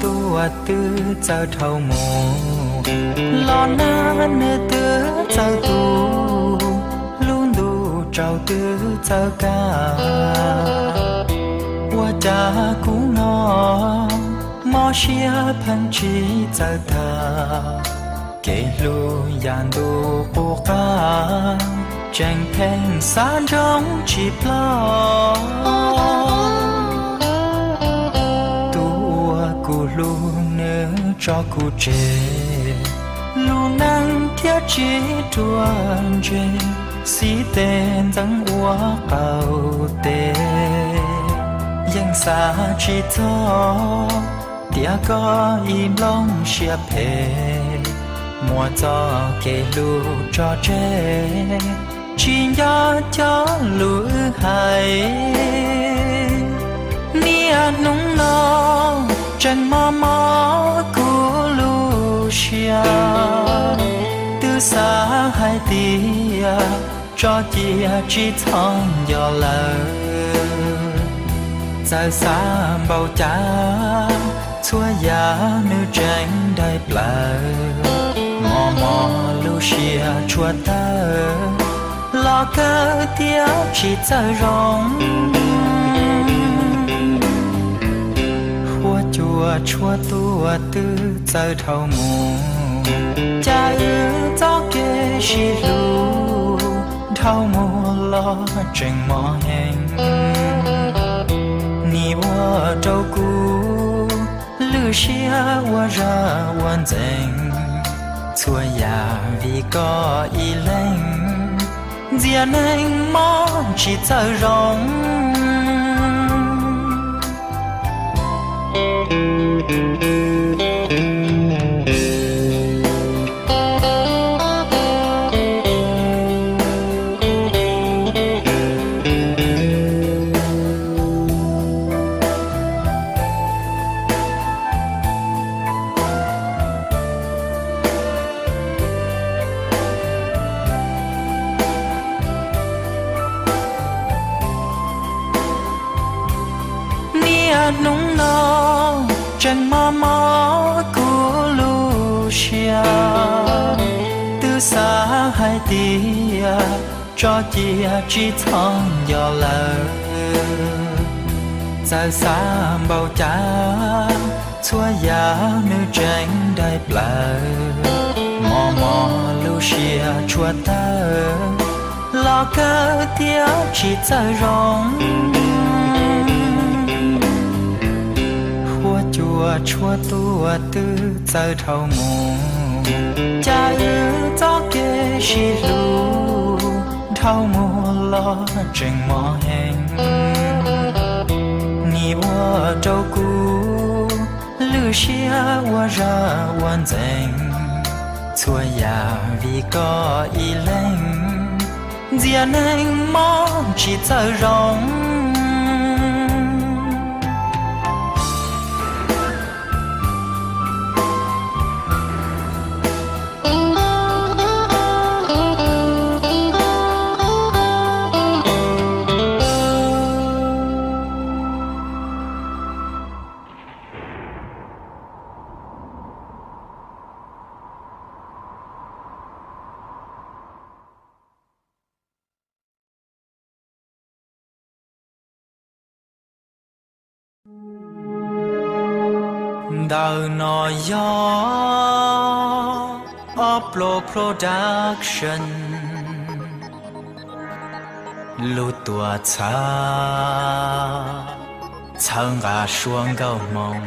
Tuaj twb txawj dhau mus, los nag nws twb txawj tu, lub ntuj tsaus twb txawj kaj. Ua cas kuv no mob siab pheej tsis txawj tag, kev hlub yam ntuj qub qab, tseem pheej xav ntsoov tsis ploj. Tus uas kuv hlub nws tso kuv tseg, lub neej thiab tsis ruaj ntseg, xib tes ntxeev ua qaug tes. Yeej xav tsis txog tias koj ib nplooj siab phem, muab txoj kev hlub tso tseg, tsis nco cov lus wb hais. Niaj hnub no tseem mob mob kuv lub siab, twb xav hais tias tso cia tsis txhob nco lawm. Txawm xav npaum cas, txhua yam nws tseem daim plaws. Mob mob lub siab tshuav tawg, los kawg tias tsis txawj zoo. Huab cua tshuav tuaj twb txawj dhau mus, cas wb txoj kev sib hlub dhau mus los tseem mob heev. Nim ua rau kuv lwj siab ua zaj ua ntxeev, txhua yam vim koj ib leeg, ntxias neeg mob tsis txawj zoo. Niaj hnub no tseem mob mob kuv lub siab, twb xav hais tias tso cia tsis txhob nco lawm. Txawm xav npaum cas, txhua yam nws tseem daim plaws. Mob mob lub siab tshuav tawg, los kawg tias tsis txawj zoo. Huab cua tshuav tuaj twb txawj dhau mus, cas wb txoj kev sib hlub dhau mus los tseem mob heev. Nim ua rau kuv lwj siab ua zaj ua ntxeev, txhua yam vim koj ib leeg, ntxias neeg mob tsis txawj zoo. Ntawm no yog Ob Plo Production. Lub tuam txhawb, txhawb nqa suab nkauj hmoob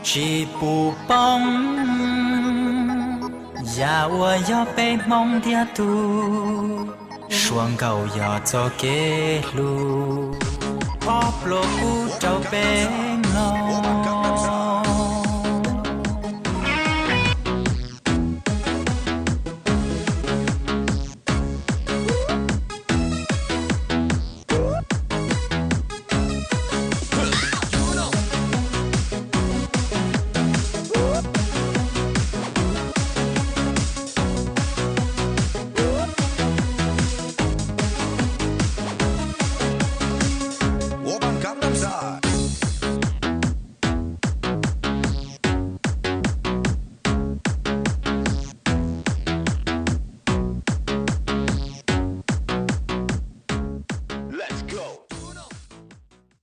tsis pub poob. Yam uas yog peb hmoob ntiag tug, suab nkauj yog txoj kev hlub. Ob Plo pub rau peb mloog.